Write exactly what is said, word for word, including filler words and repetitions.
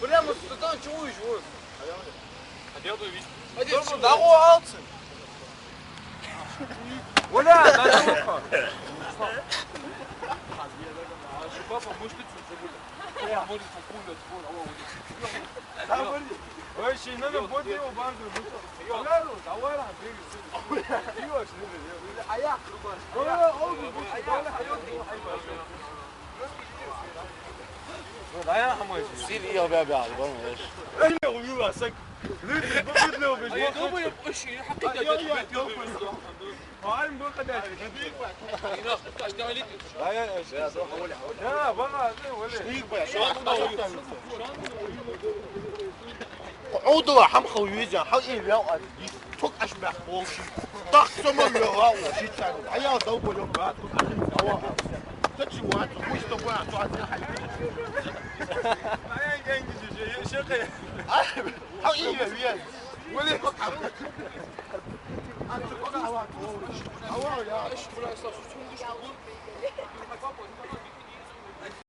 Прямо с туда чего уж вот. Хотел бы видеть. Иди сюда, о, алцы. Оля, да, папа, может, ты забыл? Может, он пуля, вот, а вот. Вообще, надо будет его банду. Давай, давай, давай. А я. Сил и обе обе, да, знаешь. Эй, не, убила, сак. Люди, вы, вы, вы, вы, А я думаю, вообще, я хакикат, я думаю, Ӏудала хӀама хов веза, хьал э вяв аз. Тхо каш бах болчи. Так само вяв аз, ши чан. А я долго лёг, а тут ахин дава. Та чи вац, пусть тобой, а то один хай. А я деньги же, я шеке. Хьал э вяв аз. Вале, пока. А ты пока, а вот. А вот, я.